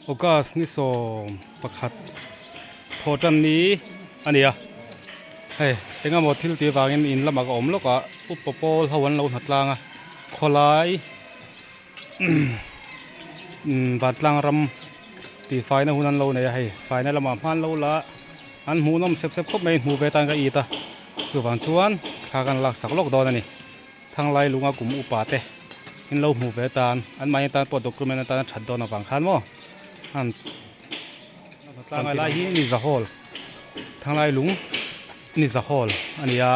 August ni 11 thawh tan ni a ni a hei eng emaw thil tih vangin in lamah ka awm lawk a upa pawl ho an lo hna tlang a khawlai vantlang ram tih faina hun an lo nei a hei faina lamah hman lo la an hmuh nawm sep sep khawp mai hmuh ve tan ka it a chuvang chuan thla kan lak sak lawk dawn a ni. Thanglai lunga kum upa te in lo hmuh ve tan an mahni tan pawh document atana that dawn avang khan maw an tlangai lai hi ni za hall Thanglai lung ni za hall a ni a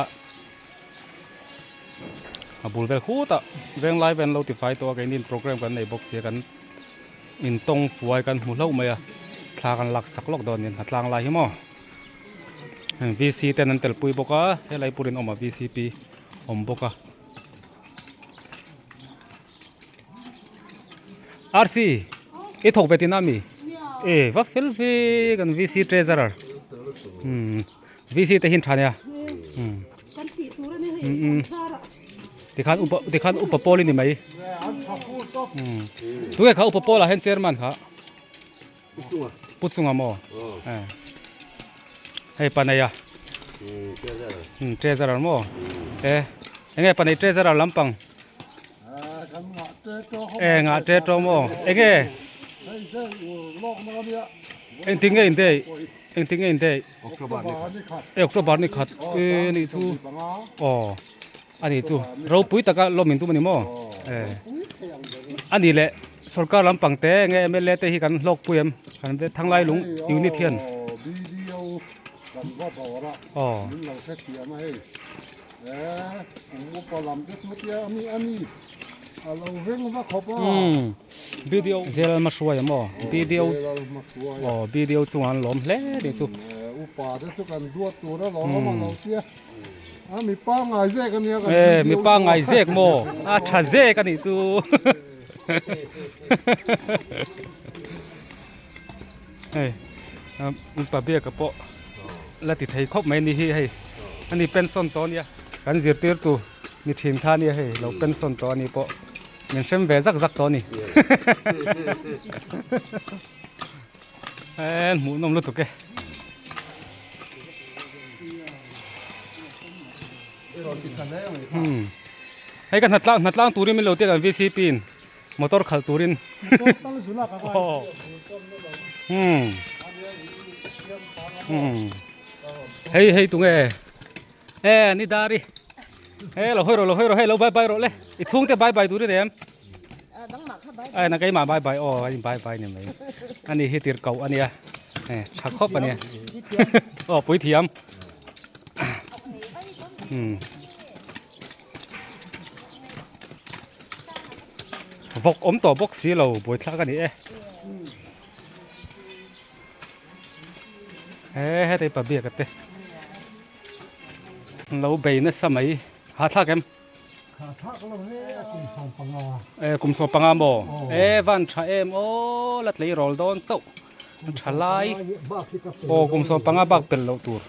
a bul vel khutah venglai vel an lo tifai tawh a keini program kan nei bawk sia kan intawng fuai kan hmu hlauh mai a thla kan lak sak lawk dawn a ni hnatlang lai hi maw heng V C ten an telpui bawk a helai pawh rinawm a V C P. awm bawk a RC i thawk ve tina mi e va fel ve kan VC treasurer um VC te hin tha nia um um tikhan upa tikhan upa pawl i ni mai um tunge kha upa pawl ah hian chairman kha Pu chunga maw hei paneia treasurer maw e enge panei treasurer lampang e ngah te to maw enge engtin nge in dei engtin nge in dei e october ni khat e nih chu aw Ani chu ropui taka lawm in tum a ni maw? E ani leh sorkar lampang te nge mla te hi kan hlawk pui em kan ve thanglai lung unit hian aw umm video zel ma hruai a maw video aw video chungah an lawm hle ni chu. E mi pangngai zek maw a tha zek a nih chu hei mipa biaka pawh la ti thei khawp mai a ni hi hei ani pension tawh a nia kan zirtirtu ni thin kha a nia hei lo pension tawh a ni pawh min hrem ve zak zak tawh a ni e hmuhnawm lutuk e. Hei ka hnatlang hnatlang turin min lo tia kan VCP in motor khalh turin hei hei tunge e ni dari e lo hawi rawh lo hawi rawh hei lo bye bye rawh le i chhungte bye bye turin em ai na keimah bye bye aw a in bye bye ni mai ani hi tir koh ania e tha khawp ania aw puithiam umm vawk awm tawh bawk si lo buaithlak a ni e he hetei pa biak a te lo bei nasa mai hahthlak em. E kum 15 maw e van tha em aw la tleirawl dawn chauh tha lai aw kum 15 bak pel loh tur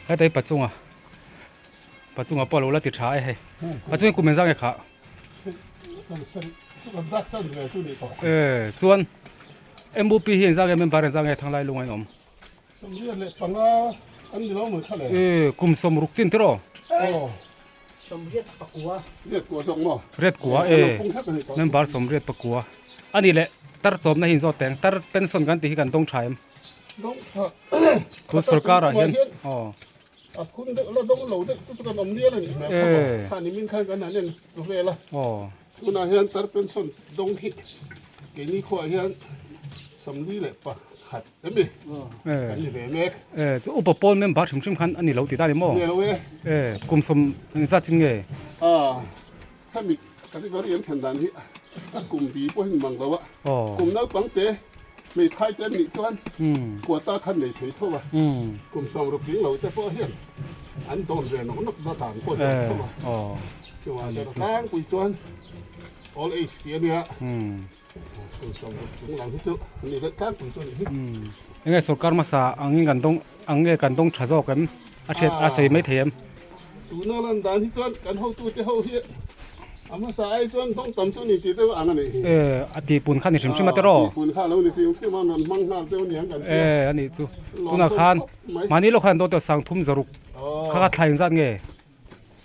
hetai pachunga pachunga pawh lo la ti tha e hei pachunga kum engzah nge khah e chuan MUP hi engzah nge member engzah nge thanglai lunga in awm. E kum 60 chin tiraw? Riat kua e member 84 ani leh tar chawmna hi inzawt teng tar pension kan tih hi kan dawng tha em? Tun sorkar ah hian aw. Aw. Tunah hian tar pension dawng hi keini khuaah hian 41 Emi kan ni ve mek. E chu upa pawl member hrim hrim khan a ni lo tih ta ni maw? Ni lo e. E kum sawm engzat chin nge? A hemi category an then dan hi a kum bi pawhin mang lo a. Kum naupang te hmeithai te an nih chuan quota khan nei thei tho a. Kum 60 tling lo te pawh hian an dawn ve nawk nawk na dan pawh hi a awm tho a. Chuan tlangpui chuan all age tih a nia. Enge sorkar hmasa angin kan dawng ang nge kan dawng tha zawk em a hriat a sawi mai thei em. Tuna lan dan hi chuan kan hotute ho hi. A hmasa ai chuan dawng tam chu ni tih deuh ang a nih hi. E a tihpun kha ni hrim hrim a tiraw? Tihpun kha a lo ni hrim hrim a, rawn hmang nghal deuh aniang kan tia. E a nih chu. Tunah khan mahni lawk khan an dawn tawh sangthum zaruk kha kha thla engzat nge?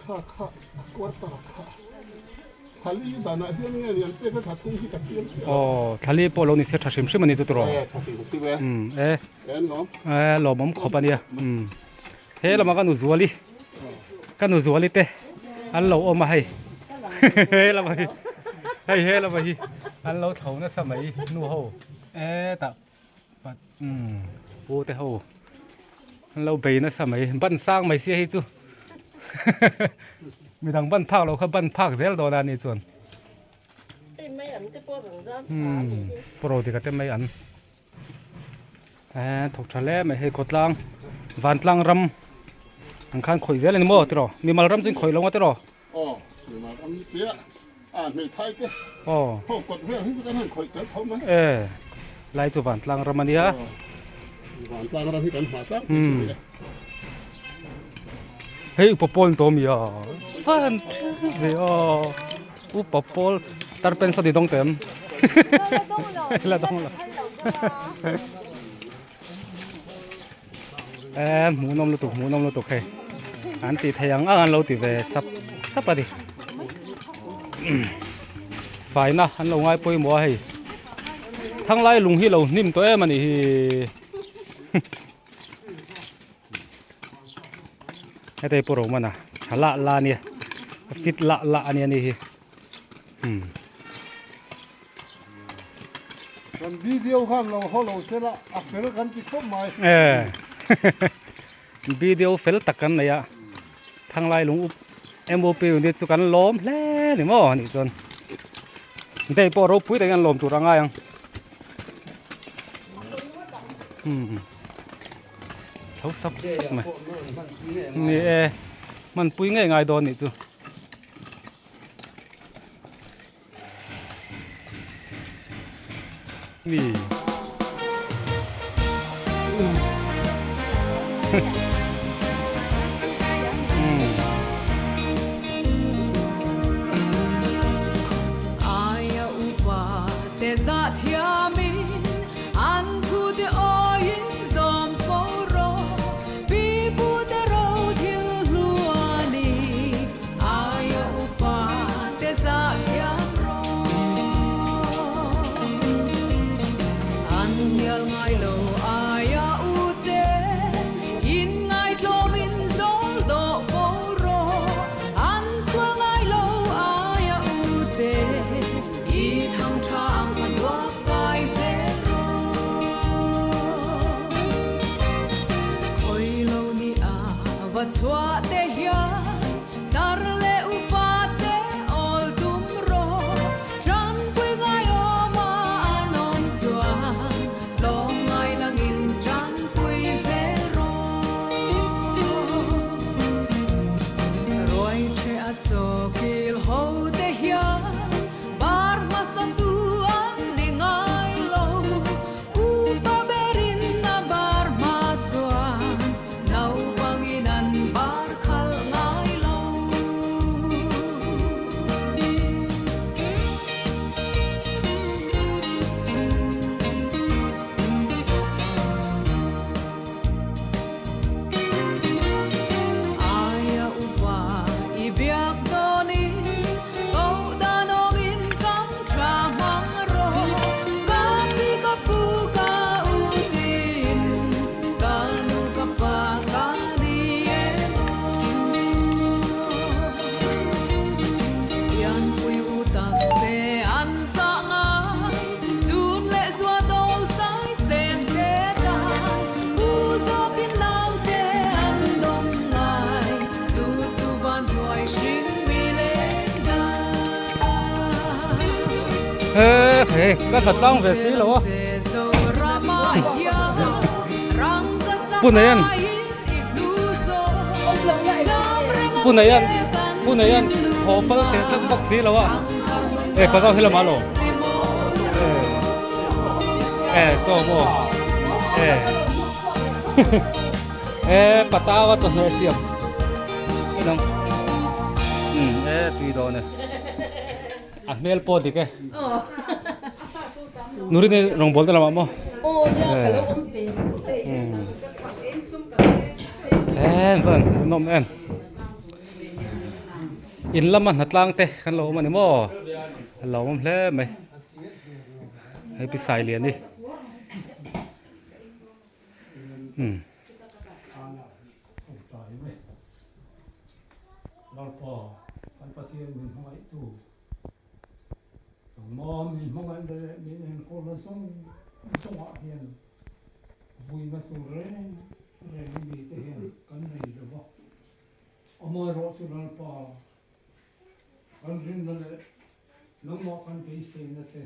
Kha kha a quarter kha thlali danah hian nge ni an pek a thla thum hi ka chiang chiah lo. Aw thlali pawh lo ni se tha hrim hrim a ni chu tiraw? E tha hrim hrim e. Umm e. E an lawm. E lawmawm khawp a nia. Umm he lamah ka nu Zuali ka nu Zuali te an lo awm a hei he lamah hi hei he lamah hi an lo tho nasa mai nu ho e tah. Umm pu te ho an lo bei nasa mai ban sang mai sia hi chu midang ban phak loh kha ban phak zel dawn a ni chuan umm pawh dik a te mai an eh thawk tha hle mai hei khawtlang vantlang ram ang khan khawih zel a ni maw tiraw mimal ram chu in khawih lo ang tiraw. Aw, mimal ram ni tia a hmeithai te Aw. ho kawt vel hi chu kan han khawih tel tho mai. E, lai chu vantlang ram a nia. Aw, vantlang ram hi kan hma tlang pui chu ni e. Hei upa pawl ni tawh mi a, van ve a, upa pawl tar pen saw ni dawng teh em? La dawng lo, la dawng lo. E hmuhnawm lutuk hmuhnawm lutuk hei an tih theih ang ang an lo ti ve sap sap a ni faina an lo ngai pawimawh a hei thanglai lung hi lo hnim tawh em a nih hi hetei pawh Romana tha lah lah a nia a fit lah lah a nia ni hi umm. Kan video khan lo haw lo se la a fel kan ti khawp mai. E video fel tak kan nei a thanglai lung up MOP unit chu kan lawm hle ni maw anih chuan dei pawh ropui takin an lawm tur a ngai ang umm tho sap sap mai ni e hmanpui ngei ngai dawn nih chu. Mi. Aia upa te zah thiamin an thu te awiin zawm fo rawh. Pi pu te ro thil hlu a ni. Aia upa te zah thiam rawh. An hnial ngai lo aia u te, in ngaitlawm in zawl dawh fo rawh. An sual ngai lo aia u te, i thang tha ang a duak kai zel rawh. Khawi lo ni a va chhuah te hian. Tar leh upa te awl tum rawh, Tanpui ngai awm a an awm chuan, Tlawm ngai langin tanpui zel rawh. Ruai che a chaw kil ho te hian, Bar hmasa tu an ni ngai lo, Upa berin a bar hma chuan, Naupangin an bar khalh ngai lo. Aia upa i biak dawnin koh dan awmin kam tha hmang rawh. Ka pi ka pu ka u tin ka nu ka pa ka ni emaw. Pianpui u tak te an zah ngai, chun leh zua dawl sai sen te tai, pu zawkin naute an dawm ngai, chu chu van hnuai hring mi leng dai. He he ka tla tlang ve si lo a. Puneian Puneian Puneian haw pal teh tlat bawk si lo a e ka zau hi lamah lo e e chaw maw e e patawa chawhmeh siam en ang um e tui dawn e. A hmel pawh dik e. Nurin i rawngbâwl te lamah maw? Em van hmuhnawm em. In lama hnatlang te kan lo awm a ni maw? A lo awm hle mai. Hei pi Sailiani. Umm. Lalpa, kan Pathian min hmangaihtu, nangmah min hmangaihna leh min enkawlna zawng zawngah hian vuina tur reng reng mite hian kan nei lo va. Amaherawhchu Lalpa, kan rinna leh nangmah kan beiseina te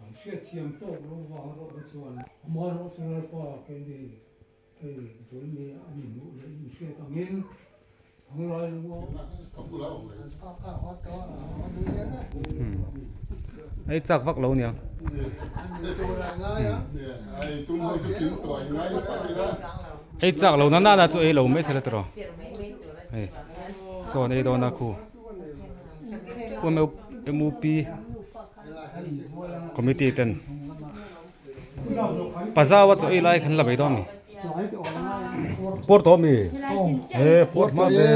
kan hriatthiam tawk lo vang rawhna chuan amaherawhchu Lalpa keini Hei vawiin a ni hmuh leh in hriat angin Thanglai lunga Ei chak vak lo nia. Ei chak lo na na chu ei lo mai sela tiraw. Hei chaw an ei dawn a khu. MUP committee ten. Pazawa chaw ei lai khan la bei dawn a ni. Puar tawh ami? E puar hma ve.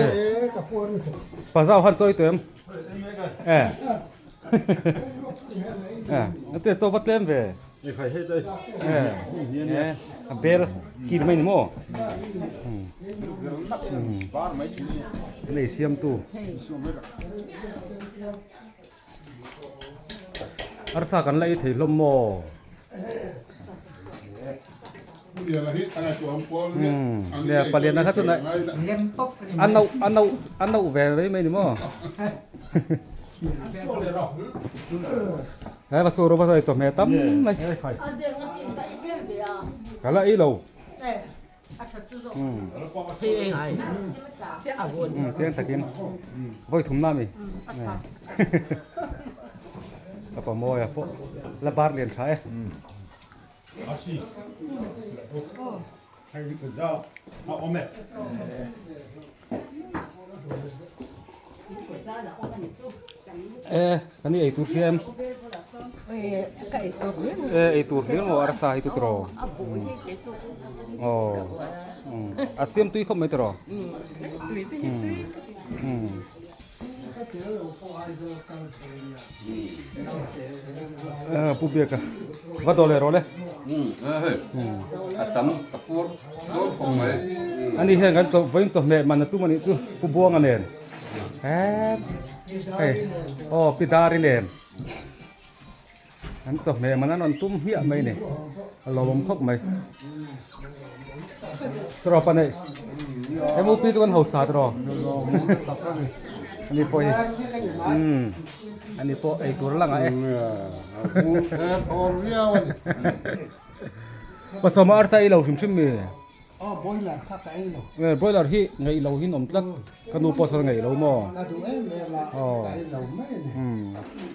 Pazaw han chaw ei tawh em? E. E, ate chaw va tlem ve. E, e, a bel kil mai ni maw? An ei siam tu. Arsa kan la ei thei hlawm maw? Nia paliana kha chuan a no a no a no ve mai mai ni maw? He va sur va sawi chawhmeh tam mai. Ka la ei lo. Chiang takin vawi thum na mi ka pa mawi a pawh la bar lian tha e e kan i eitur hian e eitur hlir maw arsa hi chu tiraw aw a siam tui khawp mai tiraw Pu Biaka va dawh leh rawh le a tam ka pur dawn khawp mai ani hian kan chaw vawiin chawhmeh man a tum anih chu Pu Buanga nen het hei aw Pi Dari nen an chawhmeh man an rawn tum hmiah mai ni a lawmawm khawp mai tiraw pa neih MOP chu kan hausa tiraw ani pawh hi umm ani pawh ei tur lang ah e pasawma arsa ei lo hrim hrim mi Boiler kha ka ei lo. Boiler hi ngaih lo hi an awm tlat ka nu pawh sawn ngaih lo maw Ka duh em em a ka ei lo mai a ni.